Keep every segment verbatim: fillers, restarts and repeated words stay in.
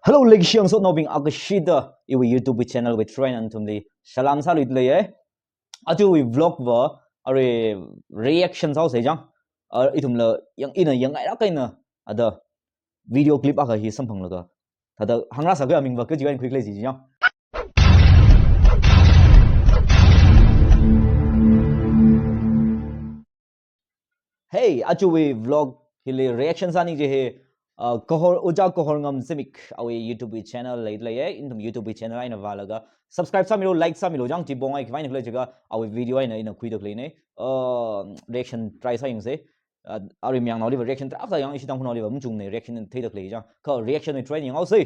Hello, leikashi yangshotnaobing, akashida iwui YouTube channel wui tharan nathumli salam sāluitalei. Ajawui vlog va arui reaction sāhaosa chang. Ah, ithumla yang ina yangngailāk eina ada video clip akha hi samphanglaga, thāda hāngrāsākhui aming va kaji eina khuikhala chi chang. Hey, ajawui vlog hili reaction sāning chi hi, uh, Kahor, Ojā Kahorngam Zimik, awui YouTube channel leidalei, nathum YouTube channel eina vālaga subscribe sāmilu, like sāmilu chang. Chi pong eina khiwui vang eina khala jiakha awui video eina ina khuida khaleina. Uh, reaction try sāyangsa. Uh, arui mayangnaoli va reaction tarākha sāyang, ishi Tangkhulnaoli va machungna reaction theida khalei chang. Kha reaction try yanghaosa.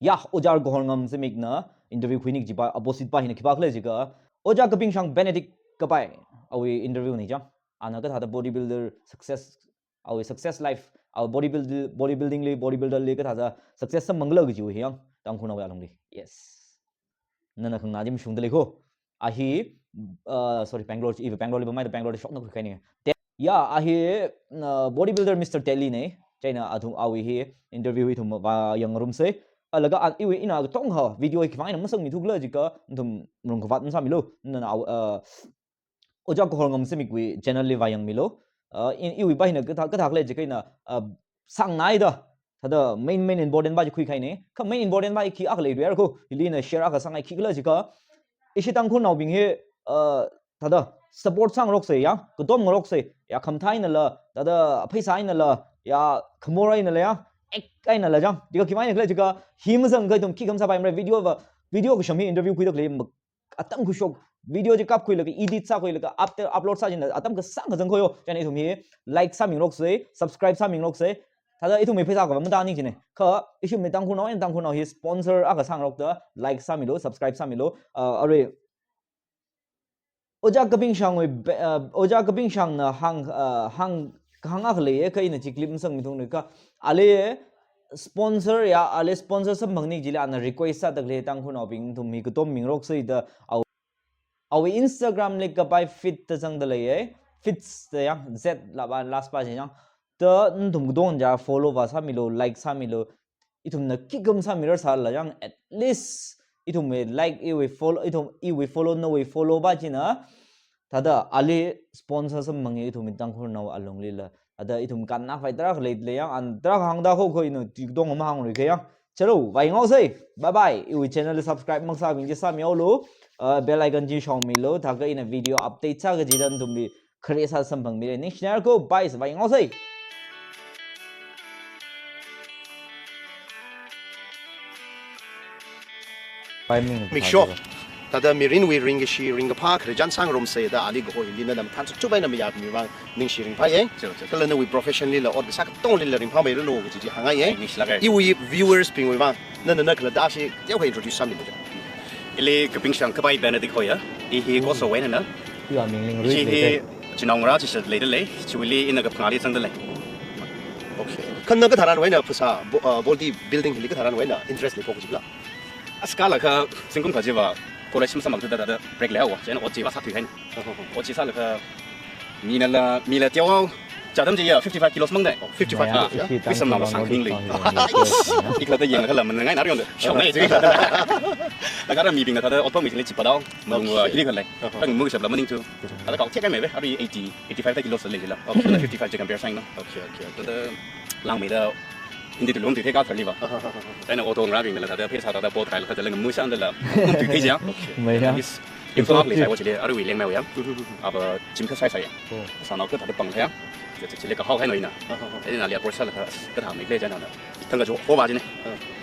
Ya, Ojā Kahorngam Zimikna interview khuining chi pa, opposite pa hina khipākhala jiakha, Ojā Kapingshang Benedict kapai awui interview na chang. Ana kathāda bodybuilder success, awui success life, awui bodybuild-, bodybuilding li, bodybuilder li kathāda success samphangkhala kajiwui hi yang, Tangkhulnaowui alungli. Yes. Nana khangachim shungdalei ko. A hi, uh, sorry, Bangalore, iva Bangalore li pamhaida Bangalore li shokna khuikahaina. Te-, ya, a hi, uh, bodybuilder Mister Delhi na, chieina athum awui hi interview hi ithum vāyangngarumsa. Laga a iwui ina katongkha video hi khiwui vang eina masangmithu khala jiakha nathum malungkhavāt masāmilu. Nana aw-, uh, Ojā Kahorngam Zimikwui channel li vāyangmilu. Uh, in, iwui pa hina kathā, kathākhala jiakha ina, uh, sāngnaida, thāda main, main important pa chi khuikahaina. Kha main important pa hi khi akha leidalei ko, hili ina share akha sāngai khikhala jiakha, ishi Tangkhulnaobing hi, uh, thāda support sāngaroksa ya, katom ngaroksa ya, khamathā einala, thāda pheisā einala, ya, khamor einala ya, ek einala chang. Jiakha khiwui vang eina khala jiakha hi mazangakha ithum khi khamsāpaimara, video va, video kasham hi interview khuida khalei ma-, atam khuishok, video chi kapkhuilaga, edit sākhuilaga, up-, upload sā china atam kasāng kazang khoyo. Chieina ithum hi like sāmingaroksa, subscribe sāmingaroksa. Thāda ithum hi pheisā kava matāning china. Kha ishi mi Tangkhulnao, Tangkhulnao hi sponsor akha sāngarokta, like sāmilu, subscribe sāmilu. Uh, arui Ojā Kapingshangwui be-, uh, Ojā Kapingshangna hāng, uh, hāng, kahāng akha leiya, kha ina chi clip masangmithungna kha, ali sponsor ya, ali sponsor samphangning chili ana request sāda khalei Tangkhulnaobing nathum hi katom mingaroksa da, aw-, awui Instagram li kapai feed da zangda leiya, feeds da ya, Z la pa, last pa chi chang. Da nathum katongana follow vāsāmilu, like sāmilu. Ithumna khi khamsāmirarsālala chang, at least ithumwui like, iwui follow, ithum, iwui follow, nawui follow pa china, thāda ali sponsor samphanga, ithum mi Tangkhulnao alunglila. Thāda ithum kannakhavai tarākha leidalei yang, ana tarākha hāngda kho kho, ina chi katong mahāngrui kha yang. Chalo, vāyanghaosa. Bye bye. Iwui channel subscribe makasābing chi sāmihaolu. Uh, bell icon chi shongmilu. Thākha ina video update sā kachida nathumli khare sā samphangmira. Ningshinai ko, bye, vāyanghaosa. Make sure. Thāda mirinwui ringkashi, ringkaphā, khare chānsang romsa da ali kaho hili nana mathān sukchup eina mayāmi vang ningshi ringphāya. Chalo, chalo. Kala nawui profession lila, ot kasā katonglila ringphāmeiranu kaji chi hāngngaiya. Ai, ningshilāka. Iwui viewers bingwui vang nana na khalatta chi teokha introduce sāmilu. Ili Kapingshang kapai Benedict hoya. I hi Koso wui einana. Iwui ming Lingrit. Ishi hi chinao ngarā chishat leidalei. Chiwuili ina kaphangāli zangdalei. Okay. Kha na kathāranwui eina phasā bo-, uh, body building hili kathāranwui eina interest lei ko kajila? Askala kha zingkum kha chiva college masamphangthuda thāda break leihaowa. Chieina ot chi vāsāthuihaina. Ot chi sālaga minala, mila teohaowa, chi atam chiya fifty-five kilos mangda. Fifty-five kilos ya? Ishi Tangkhul nao sāngkhaningli. Ikhalatta yanglakhala manganai na riyonda. Shaonai chi ikhalatta. Laga ara mibingna thāda otpam mi chili chipathaowa. Malung va hili khalei. Tang mui shapla maning chu. Thāda kao thek ai mei ve, arui eighty, eighty-five kilos lei chila. Fifty-five chi compare sāhaina. Okay, okay, okay. Thāda langmeida Hindi tuilum tui theka thali va. Chieina auto ngarābingla thāda pheisā thāda pot kaila kha thāda ngamui sāndala. Tui thei jang. Maya. Is, Imphal li sai wa chili, arui leng mai wa yang. Ava gym kha sai sai ya. Sānao kha thāda pang ya. Chili, chili kahao hai no ina. Eina ali approach sālaga, kathā mi le chieina. Thang ka jo, ho ba china.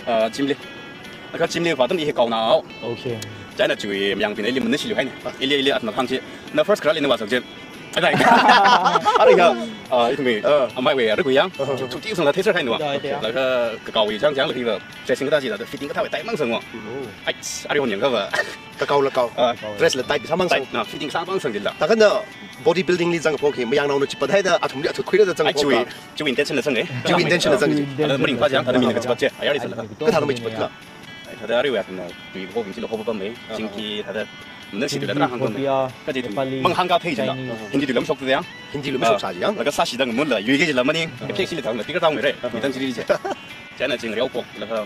Ah, gym li. Laga gym li vātam i hi kaonao. Okay. Chieina chiwui mayāngpina ili manashilu haina. Ili, ili atna phang chi. Na first kharāli na vāsang chi. Adai. Arui ya, ah, ithumwui, ah, amaiwui, arui ya. Chuti sangla theisār haina wa. Laga kakao i chang chang laga va. Dressing kathā chila, fitting kathā wui tai mangsang wa. Ai, arui hon yangkha va. Kakao la kao. Ah. Dress la tight sāmangsang. Tight, na, fitting sāmangsang chila. Thākha na body building li zangphok hi, mayangnaona chipat haida, athumli athut khuida zangphok ka. Ai, chiwui, chiwui intention la zanga. Chiwui intention la zanga. Thāda maringphā chang, thāda mina kachipat chi. Ayar isala. Kathāda machipat khala? Ai, thāda arui wa na, tui ho bing chila ho ba mei. Chingki thāda na si tu la tarā hāngkon. Kaji tu, manghāng kathei chila. Hindi tuilum shokta ya. Hindi tuilum shoksa ya. Laga sāshida ngamula, yuiki chila maning. Kepsek sili thang, tika thang mei re. Mitang chili chi. Chieina chingri okpok, laga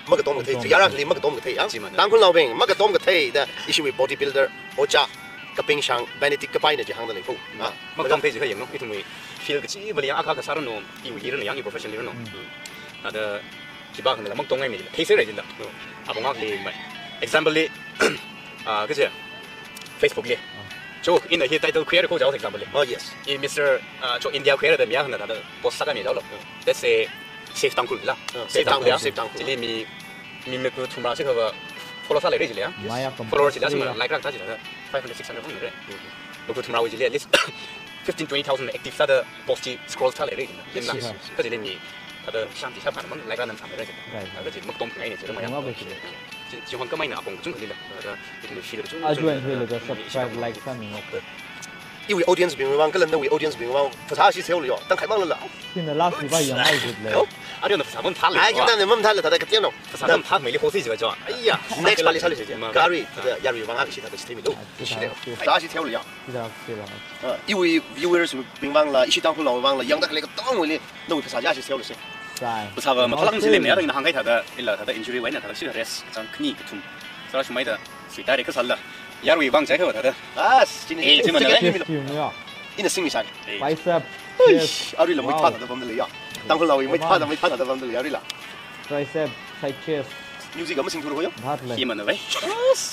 Makatom kathei, yarakli makatom kathei, ah? Chi mana. Tangkhulnaobing, makatom kathei da ishiwui bodybuilder, ojā, kapingshang, Benedict kapaina chi hāngda lei ko. Ah, makatom kathei chi kha yanglu, ithumwui field kachivali yang akha kasā ranu, iwui iran yang, i profession li ranu. Thāda, chiba khanala makatongngai mi, theiser jin da. Apong akli mai. Example li, ah, kaje, Facebook li. Cho, ina hi title khuiya ko jihaosa example li. Oh, yes. I Mister, ah, cho India khuiya da mi akhana thāda post sākami jihaolu. Let's say, Save Tangkhul la. Ah, Save Tangkhul, Save Tangkhul. Chili mi, mi maku thumrā chi khava follow sālei re chili ya. Maya compulsory. Follower chili ya, sima like rākatā chili ya. Five hundred, six hundred bang re. Maku thumrāwui chili at least fifteen, twenty thousand active sāda post chi scroll sālei re chili. Yes, yes, yes. Kha chili mi, thāda shanti shaphan mang like rānam sāmei re chili. Right. Kha chili makatom ngai ne chili maya. Chi, chi hong kamaina apong kachungkhali la. Thāda, ithumwui field kachungkha. Ajuan field la subscribe, like sāmi ngok. Iwui audience bing vang, kala nawui audience bing vang, phasā shichisei haolu yo. Tangkhai mang lala. Sina last li ba yang ai good le. Yo. Ari na phasā mathālei. Ai, kita ne mathālei, thāda kathei no. Phasā mathāmeili hosi jiva jo. Aiya. Next pali sālei se. Ma. Kha ari, thāda yarui vang a kashi thāda shithei milu. Shile. Phasā shichisei haolu yo. Kita kila. Ah, iwui viewers bing vang la, ishi Tangkhulnao vang la, yangda khalei katongwuili, nawui phasā ja shichisei haolu se. Sai. Phasā va mathālāk chili ne, arui na hāngkahai thāda, ila thāda injury wui eina thāda shi rest, chang khani kathum. Sāra shumai da, sui tare kasā la. Yarui vang jai kha thāda. As, chini. Eh, chi mana. Ticket ni mi lo. Chest, yo. Ina singmi sai. Eh. Bicep, chest. Uish, arui la maithā thāda pamda lei ya. Tangkhulnaowui maithā thāda, maithā thāda pamda lei arui la. Tricep, side chest. Music ama singthura ko yo. That le. Hi mana vai. As.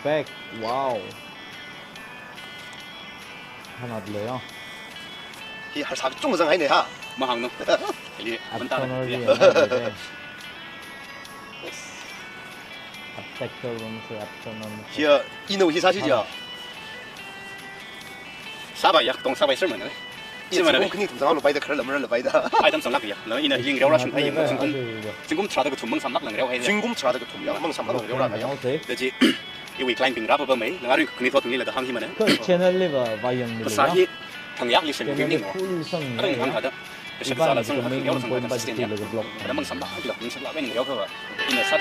Back, wow. Hanat le ya. Hi harsā kachungkha zanghaine ha. Mahānglu. Ili, abdomen ya. Abdomen ya. Abductor bang se, abdomen bang se. Hi, ina hi sāshi ja. Sāpai ya, katong sāpai sir mana. Chi mana. Zingkum khani kathum zanglu pai da, khararla mararla pai da. Ai tam sanglāk ya. Na ina ling rau ra shun hai ya, zingkum. Zingkum tharāda kathum mang samlāk lang rau hai ya. Zingkum tharāda kathum ya, mang samlāk lang rau ra ya. Okay. Tachi, iwui client bing rāpapamei, na arui khani thot khani la da hāng hi mana. Kha channel li va, va yangmi le ya. Phasā hi, thang yak li sem. Channel li full sangmi ya. Arui hāng thāda. Ivan, sāla zang, main point ba chi la vlog. Thāda mang samlāk, la, mang samlāk, ning rau kha va. Ina sā.